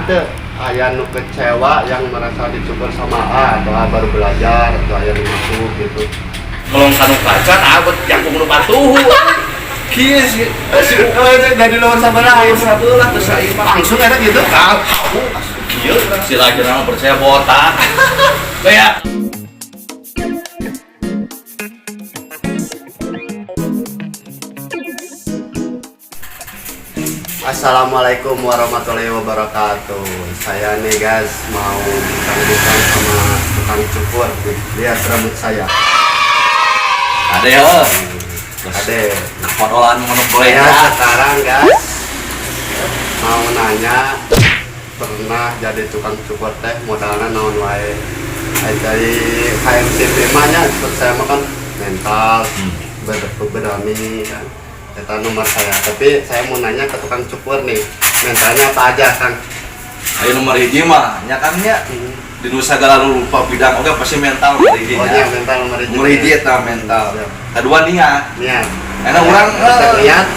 tuh aya nu kecewa yang merasa dicukur sama A atau A baru belajar atau aya nu masuk gitu. Melong kanu kaca abet jangkung nu patuh. Kieu si Dari luar sabaraha aya sabelah teu saimah. Langsung eta gitu. Tahu kieu si lajana mah percaya botak. Kayak Assalamualaikum warahmatullahi wabarakatuh. Saya nih guys mau bincang-bincang sama tukang cukur. Lihat rambut saya. Ade ya. Ade. Kodolan ngono Saya sekarang guys mau nanya, pernah jadi tukang cukur teh modalnya naon wae? Ai dari KMTP mah nya saya mah kan mental, berani kan. Eta nomor saya. Tapi saya mau nanya ke tukang cukur nih, mentalnya apa aja, Kang? Ayo nomor hiji mah nya kan nya di nu sagala rupa bidang oge pasti mental nomor hiji Oh nya. iya, mental nomor hiji. Nomor hiji eta mental. Siap. Kedua niat. Niat. Karena urang Bisa niat.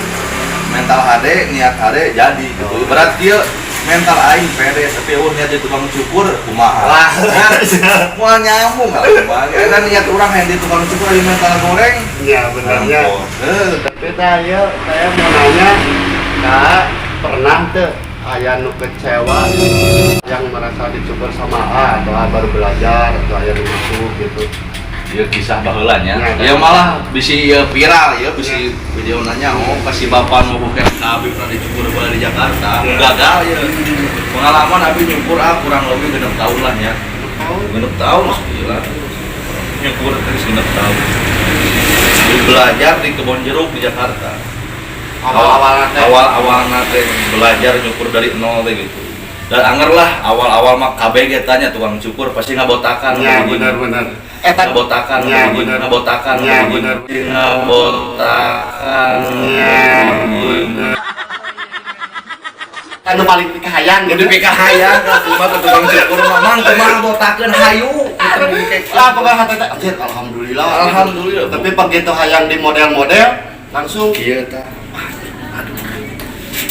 Mental hade, niat hade jadi gitu. Oh. Ibarat kieu mental aing pede tapi eueuh niat jadi tukang cukur kumaha. Wah. Moal nyambung lah kumaha. Karena niat urang yang di tukang cukur di mental goreng. Ya benernya. Heuh. Tapi saya mau nanya, Kak, pernah tuh aya nu kecewa yang merasa dicukur sama A atau A baru belajar atau aya nu masuk gitu? Ieu kisah baheula nya. Ya, Ya malah bisi ieu viral ya, bisi video nanya oh kasih bapak nu bukan ka abi pernah dicukur baheula di Jakarta. Ya. Gagal ya. Pengalaman abi nyukur ah kurang lebih 6 tahun lah ya. 6 tahun gila. Nyukur terus 6 tahun. Jadi belajar di Kebon Jeruk di Jakarta. Awal-awal teh. Awal-awal teh belajar nyukur dari nol teh gitu. Dan anger lah awal-awal mah KBG tanya tukang cukur pasti ngabotakan. Ya benar-benar. Eta Ngabotakan, Ya, benar. ngabotakan, Ya, benar. ngabotakan. Ya, benar. Kan nu paling pikahayang Udah gitu. pikahayang kumaha ke tukang cukur mah mang kumaha botakeun hayu. Lah pokoknya hati teh anjir alhamdulillah. Alhamdulillah. Tapi begitu hayang di model-model langsung Kieu tah. Aduh.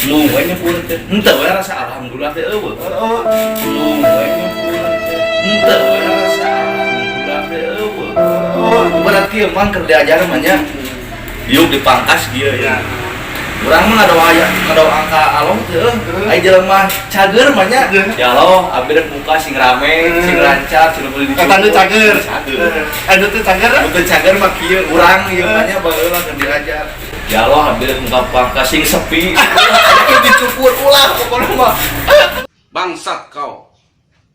Mung we nyukur teh. Henteu we rasa alhamdulillah teh eueuh. Heeh. Mung we nyukur teh. Henteu we rasa alhamdulillah teh eueuh. Berat kieu mang keur diajar mah nya. Diuk dipangkas kieu Ya. ya. Urang mah ngadoa aya ngadoa ka Allah teh eueuh. Aya jelema cager mah nya. Ya. Ya Allah, abdi rek muka sing rame, sing lancar, sing meuli dicukur. Eta nu cager. Cager. Anu teh cager. Bukan cager mah kieu urang ieu mah nya baheula keur diajar. Ya Allah, abdi rek muka pangkas sing sepi. Ulah dicukur ulah pokona mah. Bangsat kau.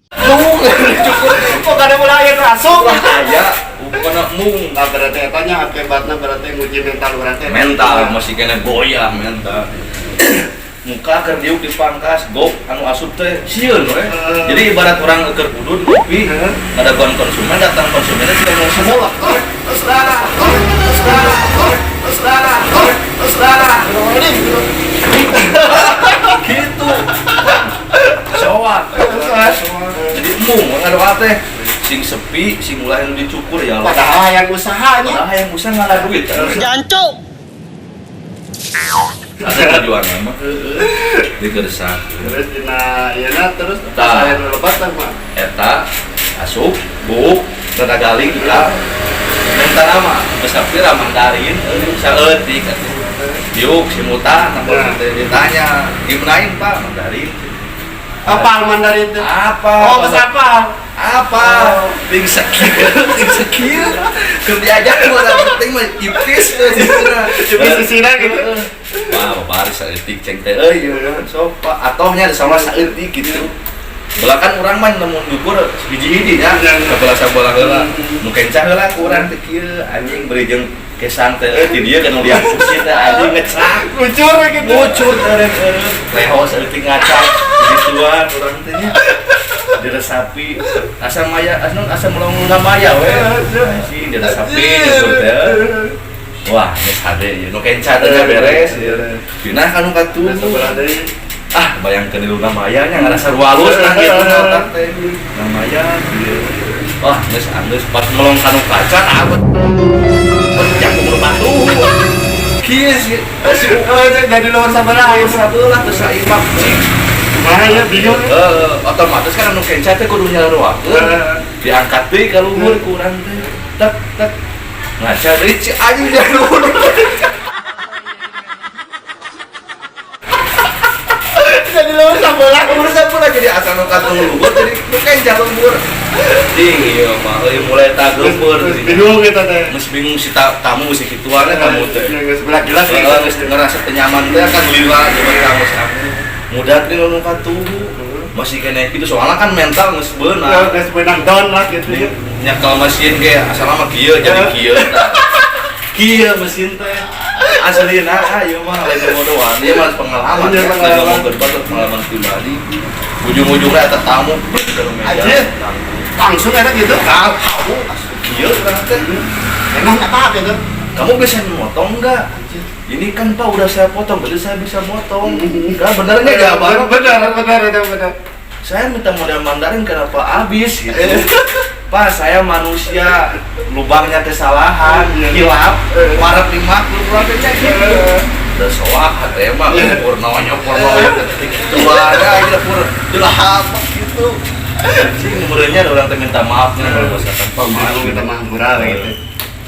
Mung dicukur. Kok kada mulai aya asup. Ulah aya pokona mung. Nah, berarti etanya akibatnya berarti nguji mental urang teh. Mental masih kena goyah mental. Muka keur diuk dipangkas, gop anu asup teh sieun we. Jadi ibarat orang keur udud kopi, ngadaguan konsumen datang konsumennya tidak mau semua. Gitu. Soak. Jadi mung ngadoa teh sing sepi, sing ulah nu dicukur ya Allah. Padahal yang usahanya. Padahal yang usaha ngalah duit. Jancuk. Ada tujuan mah dikersa. Terus dina ieu terus Tah. saya nu lebat tah mah. Eta asup, buk, rada galing kita. Minta nama, besar pira Mandarin, saeutik atuh. Diuk si muta, Ya. teh ditanya, gimanain Pak Mandarin? Apal Mandarin teh? Apa? Oh, geus apal. Apa? Oh. Ting sakieu, ting sakieu. Keur diajar mah da penting mah ipis we sisina. Ipis sisina gitu. Wah, Bapak Aris saeutik ceng teh euy sok Pak atohnya sama saeutik gitu. Belakan urang mah nemu nyukur hiji-hiji nya, Iya, iya. sabelah sabelah heula. Nu kencah heula ku urang teh kieu anjing beri jeung kesang teh euy di dieu kan liang kursi teh anjing ngecak. Luncur gitu. Ngucur eureun-eureun. Leho saeutik ngacak gituan urang teh nya. Diresapi asa maya asa asa melong luna maya we. Sih diresapi nyukur teh. Wah, geus hade ieu nu kenca teh beres. Pinah ka nu katuh. Sebelah deui. Ah, bayangkeun di luna maya nya ngarasa rualus nah gitu na otak teh. Luna maya kieu. Wah, geus anggeus pas melong ka nu kaca abet. Jangkung nu patuh. Kieu si Dari luar sabaraha sabelah teu saimah cing. Kumaha ya, bingung. Eh, otomatis kan anu kenca teh kudu nyaruakeun. Diangkat deui ka luhur ku urang teh. Tek tek. Ngaca deui, ci anjing di luhur. Jadi lu sabelah. Luhur sabelah, jadi asal nu ka luhur jadi nu kenca luhur. Ding ieu mah euy mulai tagempeur. Terus bingung kita teh. Geus bingung si tamu si kituannya tamu teh. Ya, geus belah jelas. Heeh, geus ngerasa teu nyaman teh kan lila coba kamu kamu. Mudah teh nu katuhu. Masih kena gitu soalnya kan mental geus beunang. Geus beunang down lah gitu ya. Nyekel mesin ge asal mah kieu jadi kieu tah. Kieu mesin teh. Aslina ieu mah lain bodohan. Ieu mah pengalaman Iya, ya. Lain pengalaman. ngomong berbatur pengalaman pribadi. Ujung-ujungnya eta tamu ke meja. Anjir. Langsung enak gitu. Tahu kieu urang teh. Emang apa gitu? Kamu bisa motong nggak? Ini kan Pak udah saya potong, berarti saya bisa motong. Enggak, benernya jawaban. Benar, benar, benar, benar. Saya minta model Mandarin kenapa habis gitu. Pak, saya manusia, lubangnya kesalahan, hilap, warap dimaklum, warapnya gitu. Udah soak, hati emang, purnonya, purnonya, ketik ada, aja pur, dilahap gitu. Sih, umurnya ada orang teh minta maafnya, kalau misalkan Pak, maaf. Minta maaf murah gitu.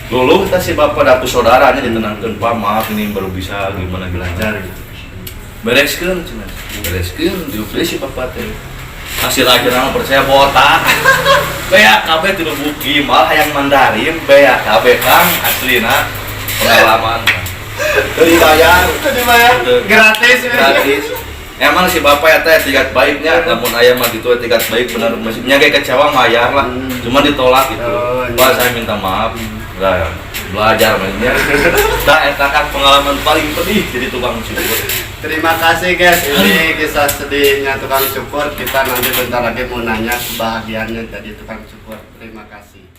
Lulu kita si bapak dapur saudaranya ditenangkan, Pak maaf ini baru bisa gimana Belajar gitu. Bereskeun cenah. Bereskeun diupli si bapak teh. Hasil akhirnya mah percaya botak. Bea kabeh tilu buki malah hayang Mandarin bea kabeh Kang aslina pengalaman. Teu dibayar. Teu dibayar gratis. Gratis. Emang si bapak ya teh tingkat baiknya, namun ayah mah gitu tingkat baik benar maksudnya kayak kecewa mayar lah, cuma ditolak gitu. Oh, iya. Pak saya minta maaf. Lah belajar mainnya. Nah, eta kan pengalaman paling pedih jadi tukang cukur. Terima kasih guys, ini kisah sedihnya tukang cukur. Kita nanti bentar lagi mau nanya kebahagiaannya jadi tukang cukur. Terima kasih.